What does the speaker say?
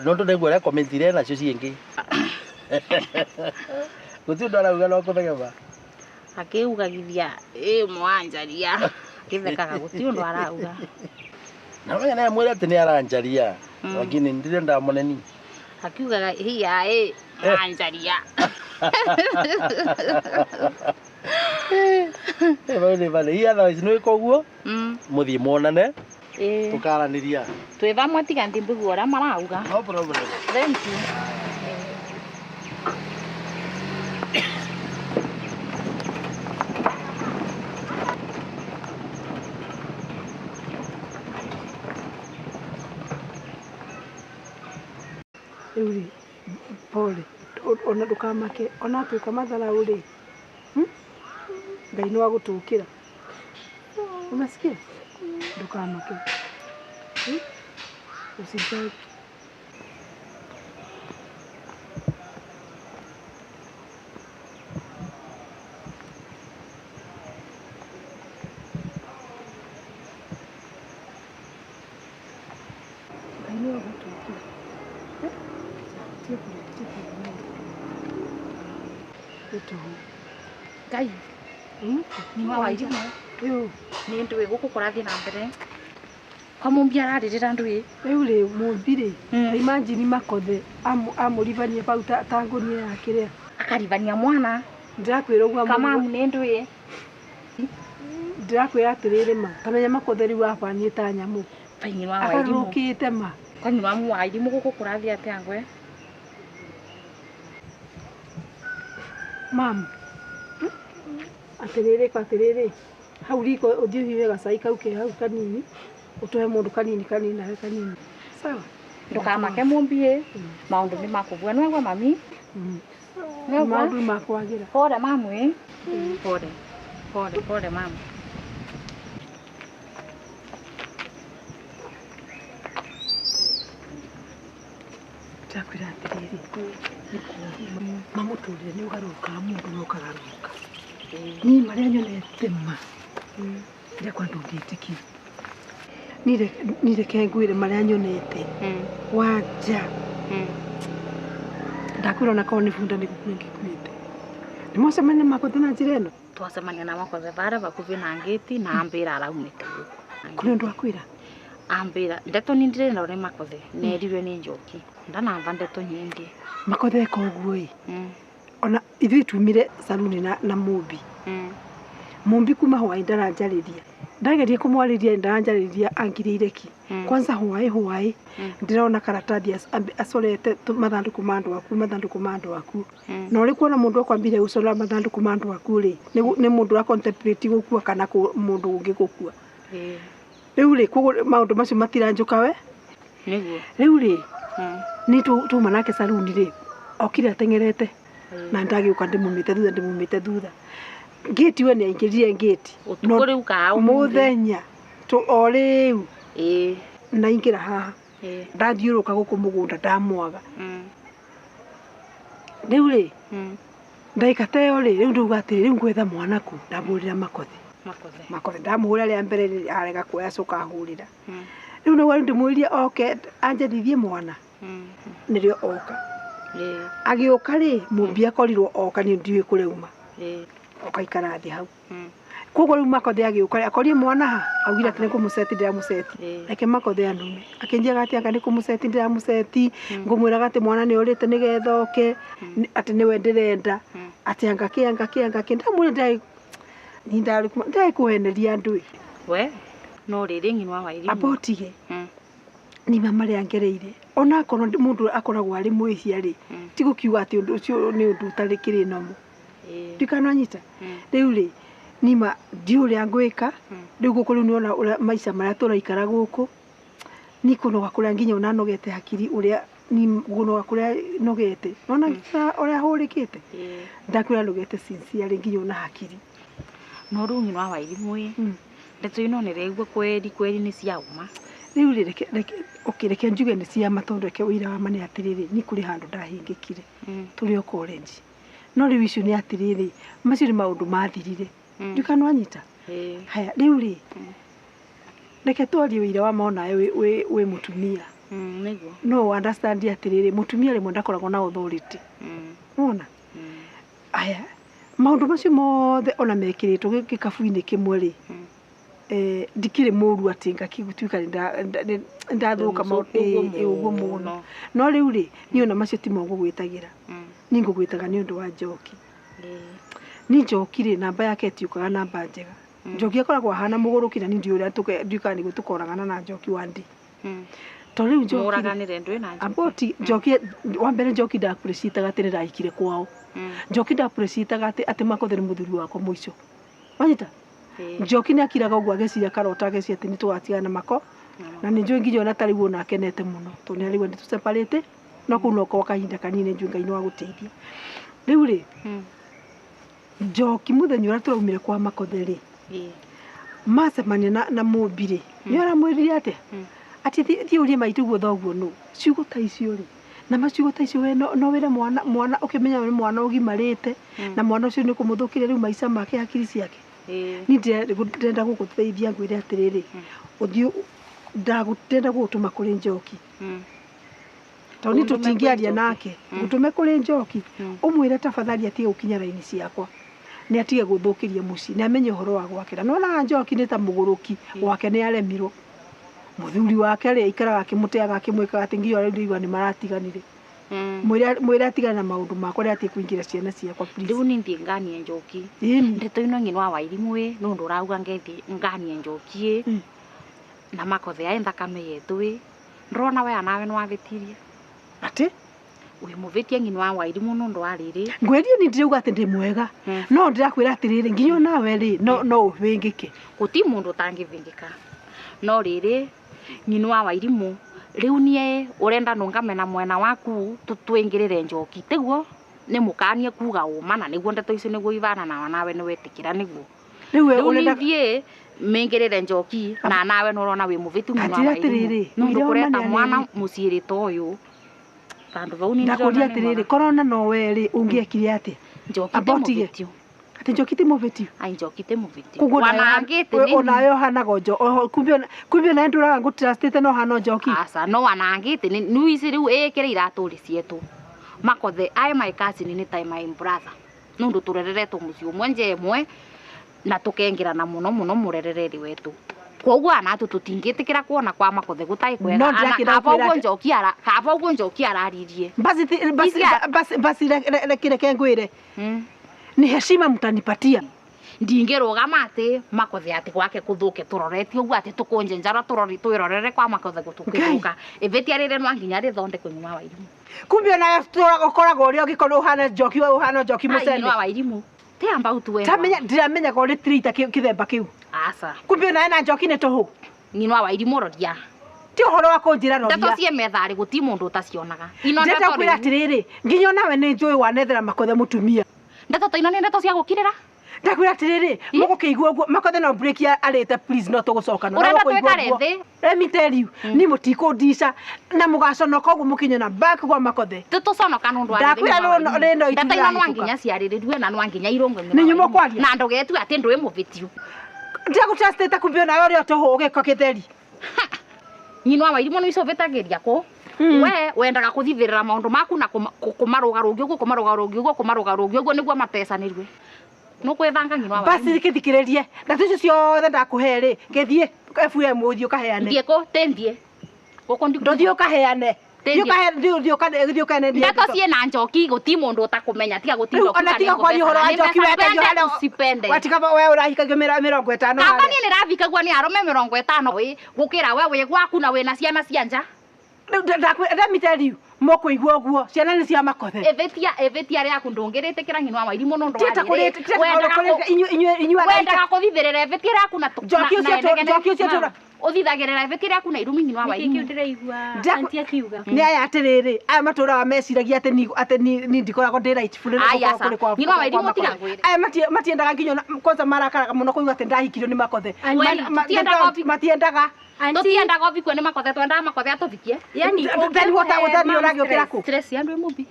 Nondu nĩguo ũrĩa commitire nacio ciĩngĩ. Gũtirĩ ũndũ arauga no kũthegema. Akiugagithia ĩ mwanjaria akithekaga gũtirĩ ũndũ arauga. Na menya nĩ amwĩre atĩ nĩ aranjaria. Lakini ndirĩ ndamoneni. Akiugaga hiya ĩ mwanjaria. Eh, bau nĩ bane. Iya otherwise nĩ wĩka ũguo mũthiĩ muonane Ĩ tũkaranĩria. twĩ vamwe tiga ndimbigua ũrĩa marauga. No problem. Thank you. Rĩu rĩ, pole, ona ndũkamake, ona atuĩka matharau rĩ, Ngai nĩ wa gũtũkĩra. Unasikia? Ndũkamake. Hmm? Usijali. Ngai nĩ wa gũtũkĩra. Eh? Tiga kũrĩa, tiga kũrĩa. Nĩ tũhũ. Ngai ni wa Wairimũ. Rĩu Nĩ ndũĩ gũkũ kũrathiĩ na mbere. Kwa Mũmbi ararĩrĩra ndũĩ. Rĩu rĩ, Mũmbi rĩ, ta imagine Makothe amũribania bau ta ngũnia ya kĩrĩa. Akaribania mwana. Ndĩrakwĩra ũguo Kamamu nĩ ndũĩ. Ndĩrakwĩra atĩrĩrĩ ma, ta menya Makothe rĩu abanie ta nyamũ. Kwa nyina wa Wairimũ. Agarũrũkĩte ma. Kwa nyina wa Wairimũ gũkũ kũrathiĩ atĩa ngwe? Mam, atĩrĩrĩ kwa atĩrĩrĩ, hau riko ũthiĩ ũhiũhe gacai kau ke hau kanini, ũtũhe mũndũ kanini kanini nawe kanini. Sawa? Ndũkamake Mũmbi ĩ, maũndũ nĩ makũbua. Nĩwaigua mami? Nĩwaigua? Maũndũ nĩ makwagĩra. Pole mamu ĩ. Pole. Pole, pole mamu. Ndakwĩra atĩrĩrĩ, nĩ kũũru mamũtũrĩre nĩ ũgarũrũkaga mũndũ na ũkagarũrũka. Niĩ marĩa nyonete ma, ndĩrakwa ndũngĩtĩkia. Niĩ reke ngwĩre marĩa nyonete. Wanja. Ndakwĩra ona korwo nĩ bunda nĩ gũkua ingĩkuĩte. Nĩ mwacemania na Makothe na njĩra ĩno? Twacemania na Makothe bara bakuvi na ngĩti na ambĩra araumĩte gũkũ. Kũrĩ ũndũ akwĩra? Ambĩra ndeto ni ndĩrenda nĩ Makothe nerirwe nĩ Njoki. Ndanamba ndeto nyingĩ. Makothe eka ũguo ĩ. Ona ithuĩ tumire saluni na Mũmbi. Mũmbi kuma hwaĩ ndaranjarĩria. Ndageria kũmwarĩria ndaranjarĩria angirĩire ki. Kwanza hwaĩ hwaĩ ndĩrona karatathi acorete mathandũkũ ma andũ aku, mathandũkũ ma andũ aku. Na ũrĩ kuona mũndũ akwambire gũcora mathandũkũ ma andũ aku rĩ, nĩ mũndũ ũra contemplate gũkua kana mũndũ ũngĩ gũkua. Rĩu rĩ, koguo maũndũ macio matiranjũka we? Nĩguo. Rĩu rĩ, nĩ tuma nake saluni rĩ, okire ateng'erete. Na ndagĩũka ndĩmumĩte thutha, ndĩmumĩte thutha. Ngĩti we nĩ aingĩrire ngĩti. Ũtukũ rĩu ka ũmũthĩ? Mũthenya. O rĩu. Na ingĩra haha. Ndathiũrũrũka gũkũ mũgũnda ndamwaga. Rĩu rĩ, ndagĩka ta ĩyo rĩ, rĩu ndauga atĩrĩ, rĩu ngwetha mwana kũ? Ndamũhũrĩra Makothe. Makothe. Makothe ndamũhũrĩra rĩa mbere rĩ, arega kuoya acoka ahũrĩra. Rĩu nĩguo ndĩmwĩrire oke anjethithie mwana. Nĩrĩo oka. Agĩũka rĩ, Mũmbi akorirwo oka niĩ ndiũĩ kũrĩa auma. Oka ikara thĩ hau. Koguo rĩu Makothe agĩũka rĩ, akorire mwana ha? Augire atĩ nĩ kũmũceti ndĩramũceti. Reke Makothe anume. Akĩnjĩraga atĩ anga nĩ kũmũceti ndĩramũceti, ngũmwĩraga atĩ mwana nĩ orĩte nĩgetha oke, atĩ nĩwe ndĩrenda. Atĩ anga kĩ, anga kĩ, anga kĩ. Ndamwĩra niĩ ndarĩ kũheneria andũ ĩ. We, no rĩrĩ ng'ina wa Wairimũ. Amba ũtige. Nima marĩa ngereire. Ona akorwo mũndũ akoragwo arĩ mwĩhia rĩ, ti gũkiuga atĩ ũndũ ũcio nĩ ũndũ ũtarĩ kĩrĩ nomo. Ndikananyita. Rĩu rĩ, nima ndiũĩ ũrĩa ngwĩka. Rĩu gũkũ rĩu nĩwona ũrĩa maica marĩa tũraikara gũkũ. Ni kũnoga kũrĩa nginya ona nogete hakiri ũrĩa ni kũnoga kũrĩa nogete. Nona nginya ũrĩa hũrĩkĩte. Ndakwĩra nogete sincerely nginya ona hakiri. No rĩu nyina wa Wairimũ ĩ, ndeto ĩno nĩraigua kweri kweri nĩ cia ũma. Rĩu rĩ, reke, reke, okay, reke njuge nĩ cia ma tondũ reke ũira wa ma nĩ atĩrĩrĩ, niĩ kũrĩ handũ ndahĩngĩkire. Tũrĩ o college. No rĩu icio nĩ atĩrĩrĩ, macio nĩ maũndũ mathirire. Ndikanwanyita? Haya, rĩu rĩ, reke twarie ũira wa ma onawe wĩ mũtumia. Niguo. No understand atiriri mutumia rimwe ndakoragwo na authority. Wona? Aya maundu macio mothe ona mekiritwo gikabu-inĩ kimwe rĩ, ndikĩrĩ mũru atĩ ngakĩtuĩka ndathuka ũguo mũno. No rĩu rĩ, niĩ ona macio timo ngũgwĩtagĩra. Niĩ ngũgwĩtaga nĩ ũndũ wa Njoki. Ni Njoki rĩ, namba yake ĩtiũkaga namba njega. Njoki akoragwo ahana mũgũrũki na niĩ ndiũĩ ũrĩa ndiũĩ kana nĩguo tũkoragana na Njoki wa ndi. To rĩu Njoki mũraganire ndwĩ na Njoki. Amboti Njoki wa mbere Njoki ndappreciataga atĩ nĩndahikire kwao. Njoki ndappreciataga atĩ Makothe nĩ mũthuri wakwa mũico. Wanyita? Njoki nĩ akiraga ũguo ageciria karota ageciria atĩ nĩtũgatigana na Mako. Na nĩ njũĩ nginya ona tarĩu ona akenete mũno tondũ nĩ arĩigua nĩtũseparate no kũu no kwa kahinda kanini njũĩ Ngai nĩ wagũteithia. Rĩu rĩ, Njoki mũthenya ũrĩa tũraumire kwa Makothe rĩ, macemania na Mũmbi rĩ, nĩ aramwĩrire atĩa? Atĩ thiĩ ũrie maitũ guo thoguo nũ. Ciugo ta icio rĩ, na maciugo ta icio we no wĩre mwana ũkĩmenya nĩ mwana ũgimarĩte na mwana ũcio nĩ ũkũmũthũkĩria rĩu maica make hakiri ciake. Niĩ ndĩrenda gũgũteithia ngwĩre atĩrĩrĩ, ũthiĩ ndĩrenda gũgũtũma kũrĩ Njoki. Tondũ niĩ tũtingĩaria nake, ngũtũme kũrĩ Njoki, ũmwĩre tafadhali atige gũkinya raini ciakwa. Nĩ atige gũthũkĩria mũciĩ, nĩ amenye ũhoro wa gwake. Na nĩwonaga Njoki nĩ ta mũgũrũki, gwake nĩ aremirwo. Mũthuri wake rĩ, aikaraga akĩmũteaga akĩmwĩkaga atĩ nginya rĩu ndĩraigua nĩ maratiganire. Mwĩre atigane na maũndũ makwa rĩrĩa atige kũingĩra ciana ciakwa please. Rĩu niĩ thiĩ nganie Njoki. Ĩni. Ndeto ĩno ng'ino wa Wairimũ ĩ, nĩ ũndũ ũrauga ngethi nganie Njoki ĩ. Na Makothe aĩ thakame yetũ ĩ. Ndĩrona we anawe nĩ wavĩtirie. Atĩ? Wĩ mũvĩtie ng'ino wa Wairimũ nĩ ũndũ wa rĩrĩ. Ngwĩrie niĩ ndĩrauga atĩ ndĩ mwega. No ndĩrakwĩra atĩrĩrĩ, nginya onawe rĩ, no ũvĩngĩke. Gũti mũndũ ũtangĩvĩngĩka. No rĩrĩ, ng'ino wa Wairimũ, rĩu niĩ ũrenda nũngame na mwena waku twĩngĩrĩre Njoki tiguo nĩ mũkanie kuga ũma na nĩguo ndeto icio nĩguo ivana na nawe nĩ wetĩkĩra nĩguo. Rĩu we Rĩu ũrenda niĩ thiĩ mĩngĩrĩre Njoki na nawe nĩ ũrona wĩ mũvĩtu ng'ino wa Anjĩra Wairimũ. atĩrĩrĩ, Nĩ ũndũ ũira wa kũreta mane mwana anene. mũciĩ ta ũyũ. Vandũ vau nĩ Ndakũria ndĩrona nĩ atĩrĩrĩ, mwega. korona no we rĩ, ũngĩekire atĩa? Njoki ti Ambotige. mũvĩtio. Atĩ Njoki ti mũvĩtio? Ai Njoki ti mũvĩtio. Koguo Wanangĩte nĩ onawe ũhanaga o kumbe onawe ndũraga ngũtrustĩte no ũhana o Njoki. Aca no wanangĩte nĩ ici rĩu ĩkĩre iratũ rĩ cietũ. Makothe aĩ my cousin nĩ ta my brother. Nĩ ũndũ tũrereretwo mũciĩ ũmwe nja ĩmwe na tũkengĩrana mũno mũno mũrerereri wetũ. Koguo anatũ tũtingĩtĩkĩra kuona kwa Makothe gũtarĩ kwega. No ndĩrakĩenda Kaba gũkwĩra ũguo atĩ- Njoki ara kaba ũguo Njoki araririe. Basi basi basi basi reke ngwĩre. Ni heshima mtanipatia. Ndingĩrũgama atĩ Makothe atĩ gwake kũthũke tũroretie ũguo atĩ tũkũnje njara twĩrorere kwa Makothe gũtũkĩthũka. Ĩvĩtia rĩrĩ no nginya rĩthondekwo nyuma wa Wairimũ. Kumbe onawe ũkoragwo ũrĩa ũngĩkorwo ũhana Njoki we ũhana Njoki Ai mũcene. nyuma wa Wairimũ. Ti about we. Tamenya ndiramenyaga ũrĩ traitor kĩthemba kĩu. Aca. Kumbe onawe na Njoki nĩ tũhũ. Nyina wa Wairimũ roria. Ti ũhoro wa kũnjĩra roria. Ndeto ciĩ metharĩ gũti mũndũ ũtacionaga. Ino Ndĩrenda ndeto kwĩra rĩu. atĩrĩrĩ, nginya onawe nĩ njũĩ wanethera Makothe mũtumia. Ndeto ta ino nĩ ndeto cia gũkirĩra. Ndakwĩra atĩrĩrĩ, mũgũkĩigua ũguo Makothe no break arĩte please no tũgũcokana. Ũrenda No mũkũigua twĩkare ũguo. thĩ? Let me tell you, niĩ mũtikũndica na mũgaconoka ũguo mũkĩnyona back gwa Makothe. Tũtũconoka nĩ ũndũ wa Ndakwĩra rĩno Ndeto ino no itirahĩtũka. nginya ciarĩrĩrue na no nginya irũngwe Nĩ nyuma kwaria. Na ndũgetue atĩ ndwĩ mũvĩtio. Ndĩragũtrustĩte kumbe onawe ũrĩ o tũhũ ũgĩko kĩtheri. Nyina wa Wairimũ nĩ icũvĩtagĩria kũ? We wendaga kũthithĩrĩra maũndũ maku na kũmarũgarũngia ũguo kũmarũgarũngia ũguo kũmarũgarũngia ũguo nĩguo matecanĩrue. Nũkwĩbanga nyina wa Basi Wairimũ. gĩthikĩrĩrie. Ndeto icio ciothe ndakũhe rĩ, gĩthiĩ FM ũthiĩ ũkaheane. Thiĩ kũ? Tĩ thiĩ. Gũkũ ndikuma. Ndũthiĩ ũkaheane. Tĩ Thiĩ ũkaheane, thiĩ ũkaheane, thiĩ ũkaheane Ndeto ciĩ na Njoki gũti mũndũ ũtakũmenya tiga gũtinda Rĩu ona tiga kwaria ũhoro wa Njoki wendagio harĩa usipende. Watiga we ũrahikagio 50 Kaba harĩa. niĩ nĩrathikagua nĩ arũme 50 ĩ gũkĩra we wĩ gwaku na wĩna ciana cia nja. Rĩu ndakwĩra, let me tell you, mũkũigua ũguo ciana nĩ cia Makothe. Ĩvĩtia ĩvĩtia rĩaku ndũngĩrĩtĩkĩra nyina wa Wairimũ nĩ ũndũ wa Tieta rĩrĩ. kũrĩtĩkĩra Wendaga inyuĩ araika. Wendaga kũthithĩrĩra ĩvĩtia rĩaku na Njoki ũcio njoki ũcio tũra- ũthithagĩrĩra ĩvĩtia rĩaku na irumi nyina wa Nĩkĩ Wairimũ. kĩu ndĩraigua Ndaku- auntie akiuga? Nĩ aya atĩrĩrĩ, aya matũraga meciragia atĩ ni atĩ ni ndikoragwo ndĩ rightful nĩ Ai, gũkorwo aca. kũrĩ kwa Nyina wa kwa Wairimũ tiga Makothe. ngwĩre. Aya matiendaga nginya kwanza marakaraga mũno kũigua atĩ ndahikirio nĩ Makothe. Auntie, tũtiendaga Matiendaga. Auntie, Tũtiendaga ũvikue nĩ Makothe, twendaga Makothe atũvikie. yani Then what ũngĩkũhe then mom ũragĩũkĩra stress. kũ? Stress ya andũ ĩ mũmbi.